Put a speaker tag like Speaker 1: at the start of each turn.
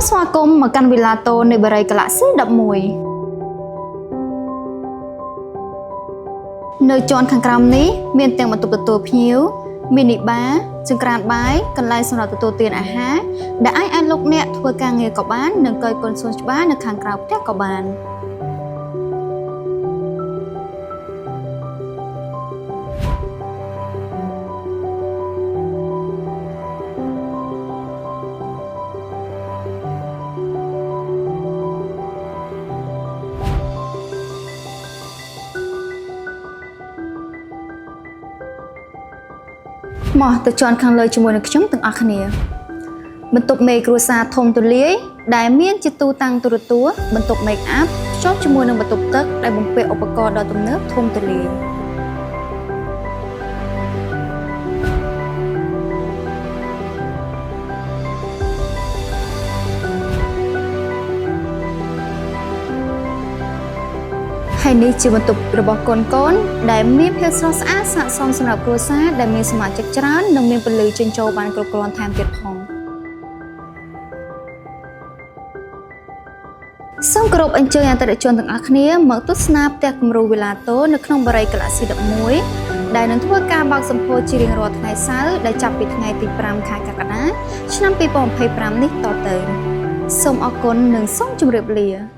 Speaker 1: ស្វាគមន៍មកកាន់វីឡាតូនៃបរិយាកាឡាស៊ី11នៅជាន់ខាងក្រោមនេះមានទាំងបន្ទប់ទទួលភ្ញៀវមីនីបាចង្ក្រានបាយកន្លែងសម្រាប់ទទួលទានអាហារដែលអាចឲ្យលោកអ្នកធ្វើការងារក៏បាននិងកយគុណសួនច្បារនៅខាងក្រៅផ្ទះក៏បាន។ មកទៅជាន់ខាងលើជាមួយនឹងខ្ញុំទាំងអស់គ្នាបន្ទប់មេគ្រួសារធំទូលាយដែលមានជាទូតាំងទូរទស្សន៍បន្ទប់ make up ភ្ជាប់ជាមួយនឹងបន្ទប់ទឹកដែលបំពាក់ឧបករណ៍ដ៏ទំនើបធំទូលាយហើយនេះជាបន្ទប់របស់កូនកូនដែលមានភាពស្រស់ស្អាតស័ក្តិសមសម្រាប់គ្រួសារដែលមានសមាជិកច្រើននិងមានពន្លឺចេញចូលបានគ្រប់គ្រាន់ថែមទៀតផង សូមគោរពអញ្ជើញអតិថិជនទាំងអស់គ្នាមកទស្សនាផ្ទះគំរូវីឡាតូនៅក្នុងបរិយាកាឡាស៊ី11ដែលនឹងធ្វើការបើកសម្ពោធជារៀងរាល់ថ្ងៃសៅរ៍ដែលចាប់ពីថ្ងៃទី5ខែកក្កដាឆ្នាំ2025នេះតទៅសូមអរគុណនិងសូមជម្រាបលា។